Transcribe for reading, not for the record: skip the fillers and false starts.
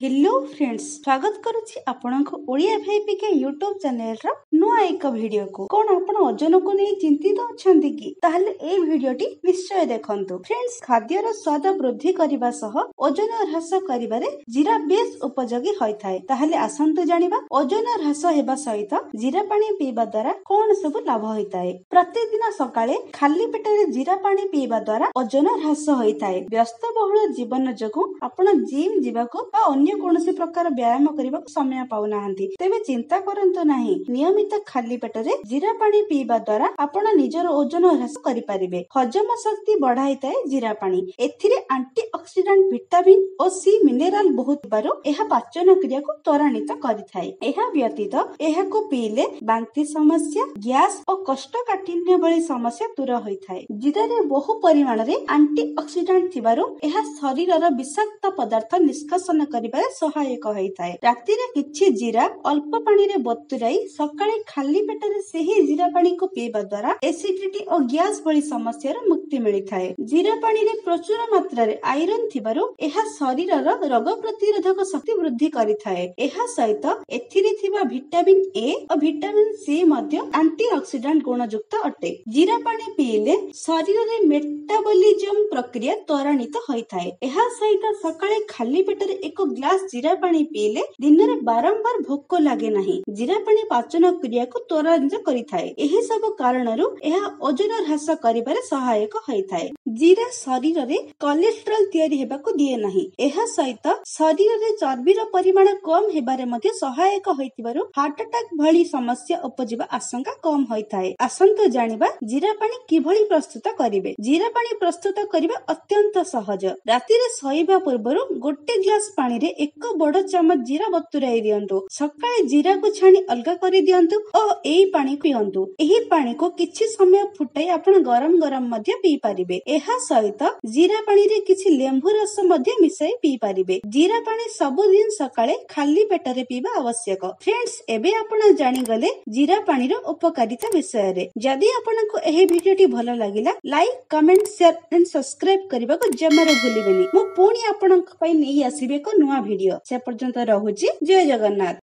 Hello friends, ସ୍ୱାଗତ କରୁଛି ଆପଣଙ୍କୁ ଓଡ଼ିଆ ଭିଆଇପିକେ ୟୁଟ୍ୟୁବ ଚ୍ୟାନେଲର ନୂଆ ଏକ ଭିଡିଓକୁ। କଣ ଆପଣ ଓଜନକୁ ନେଇ ଚିନ୍ତିତ ଅଛନ୍ତି କି? ତାହେଲେ ଏଇ ଭିଡିଓଟି ନିଶ୍ଚୟ ଦେଖନ୍ତୁ। ଫ୍ରେଣ୍ଡସ୍, ଖାଦ୍ୟର ସ୍ୱାଦ ବୃଦ୍ଧି କରିବା ସହ ଓଜନ ହ୍ରାସ କରିବାରେ ଜିରା ବେଶ ଉପଯୋଗୀ ହୋଇଥାଏ। ତାହେଲେ ଆସନ୍ତୁ ଜାଣିବା ଓଜନ ହ୍ରାସ ହେବା ସହିତ ଜିରା ପାଣି ପିଇବା ଦ୍ୱାରା କଣ ସବୁ ଲାଭ ହୋଇଥାଏ। ପ୍ରତିଦିନ ସକାଳେ ଖାଲି ପେଟରେ ଜିରା ପାଣି ପିଇବା ଦ୍ୱାରା ଓଜନ ହ୍ରାସ ହୋଇଥାଏ। ବ୍ୟସ୍ତବହୁଳ ଜୀବନ ଯୋଗୁଁ ଆପଣ ଜିମ୍ ଯିବାକୁ ବା ଅନ୍ୟ କୌଣସି ପ୍ରକାର ବ୍ୟାୟାମ କରିବାକୁ ସମୟ ପାଉନାହାନ୍ତି, ତେବେ ଚିନ୍ତା କରନ୍ତୁ ନାହିଁ। ନିୟମିତ ଖାଲି ପେଟରେ ଜିରା ପାଣି ପିଇବା ଦ୍ୱାରା ଆପଣ ନିଜର ଓଜନ ହ୍ରାସ କରିପାରିବେ। ହଜମ ଶକ୍ତି ବଢାଇଥାଏ ଜିରା ପାଣି। ଏଥିରେ ଆଣ୍ଟି ଅକ୍ସିଡାଣ୍ଟ, ଭିଟାମିନ ଓ ସି ମିନେରାଲ ବହୁତ ଥିବାରୁ ଏହା ପାଚନ କ୍ରିୟାକୁ ତ୍ୱରାନ୍ୱିତ କରିଥାଏ। ଏହା ବ୍ୟତୀତ ଏହାକୁ ପିଇଲେ ବାନ୍ତି ସମସ୍ୟା, ଗ୍ୟାସ ଓ କୋଷ୍ଠକାଠିନ୍ୟ ଭଳି ସମସ୍ୟା ଦୂର ହୋଇଥାଏ। ଜିରାରେ ବହୁ ପରିମାଣରେ ଆଣ୍ଟି ଅକ୍ସିଡାଣ୍ଟ ଥିବାରୁ ଏହା ଶରୀରର ବିଷାକ୍ତ ପଦାର୍ଥ ନିଷ୍କାସନ କରିବାରେ ସହାୟକ ହୋଇଥାଏ। ରାତିରେ କିଛି ଜିରା ଅଳ୍ପ ପାଣିରେ ବତୁରାଇ ସକାଳେ ଖାଲି ପେଟରେ ସେହି ଜିରା ପାଣିକୁ ପିଇବା ଦ୍ୱାରା ଏସିଡିଟି ଓ ଗ୍ୟାସ ଭଳି ସମସ୍ୟାରୁ ମୁକ୍ତି ମିଳିଥାଏ। ଜିରା ପାଣିରେ ପ୍ରଚୁର ମାତ୍ରାରେ ଆଇରନ୍ ଥିବାରୁ ଏହା ଶରୀରର ରୋଗ ପ୍ରତିରୋଧକ ଶକ୍ତି ବୃଦ୍ଧି କରିଥାଏ। ଏହା ସହିତ ଏଥିରେ ଥିବା vitamin A O vitamin C ମଧ୍ୟ ଆଣ୍ଟି ଅକ୍ସିଡାଣ୍ଟ ଗୁଣଯୁକ୍ତ ଅଟେ। ଜିରା ପାଣି ପିଇଲେ ଶରୀରରେ ମେଟାବଲିଜମ ପ୍ରକ୍ରିୟା ତ୍ୱରାନ୍ୱିତ ହୋଇଥାଏ। ଏହା ସହିତ ସକାଳେ ଖାଲି ପେଟରେ ଏକ ଗ୍ଲାସ ଜିରା ପାଣି ପିଇଲେ ଦିନରେ ବାରମ୍ବାର ଭୋକ ଲାଗେ ନାହିଁ। ଜିରା ପାଣି ପାଚନ କ୍ରିୟାକୁ ତ୍ୱରାନ୍ୱିତ କରିଥାଏ। ଏହି ସବୁ କାରଣରୁ ଏହା ଓଜନ ହ୍ରାସ କରିବାରେ ସହାୟକ ହୋଇଥାଏ। ଜିରା ଶରୀରରେ କୋଲେଷ୍ଟ୍ରଲ ତିଆରି ହେବାକୁ ଦିଏ ନାହିଁ। ଏହା ସହିତ ଶରୀରରେ ଚର୍ବିର ପରିମାଣ କମ ହେବାରେ ମଧ୍ୟ ସହାୟକ ହୋଇଥିବାରୁ ହାର୍ଟ ଆଟାକ ଭଳି ସମସ୍ୟା ଉପଜିବା ଆଶଙ୍କା କମ ହୋଇଥାଏ। ଆସନ୍ତୁ ଜାଣିବା ଜିରା ପାଣି କିଭଳି ପ୍ରସ୍ତୁତ କରିବେ। ଜିରା ପାଣି ପ୍ରସ୍ତୁତ କରିବା ଅତ୍ୟନ୍ତ ସହଜ। ରାତିରେ ଶୋଇବା ପୂର୍ବରୁ ଗୋଟେ ଗ୍ଲାସ ପାଣିରେ ଏକ ବଡ ଚାମଚ ଜିରା ବତୁରାଇ ଦିଅନ୍ତୁ। ସକାଳେ ଜିରାକୁ ଛାଣି ଅଲଗା କରି ଦିଅନ୍ତୁ ଓ ଏଇ ପାଣି ପିଅନ୍ତୁ। ଏହି ପାଣିକୁ କିଛି ସମୟ ଫୁଟାଇ ଆପଣ ଗରମ ଗରମ ମଧ୍ୟ ପିଇ ପାରିବେ। ଏହା ସହିତ ଜିରା ପାଣିରେ କିଛି ଲେମ୍ବୁ ରସ ମଧ୍ୟ ମିଶାଇ ପିଇ ପାରିବେ। ଜିରା ପାଣି ସବୁଦିନ ସକାଳେ ଖାଲି ପେଟରେ ପିଇବା ଆବଶ୍ୟକ। ଫ୍ରେଣ୍ଡସ୍, ଏବେ ଆପଣ ଜାଣିଗଲେ ଜିରା ପାଣିର ଉପକାରିତା ବିଷୟରେ। ଯଦି ଆପଣଙ୍କୁ ଏହି ଭିଡିଓଟି ଭଲ ଲାଗିଲା, like, comment, share and subscribe କରିବାକୁ ଜମାରୁ ଭୁଲିବେନି। ମୁଁ ପୁଣି ଆପଣଙ୍କ ପାଇଁ ନେଇ ଆସିବି ଏକ ନୂଆ ଭିଡିଓ। ସେ ପର୍ଯ୍ୟନ୍ତ ରହୁଛି। ଜୟ ଜଗନ୍ନାଥ।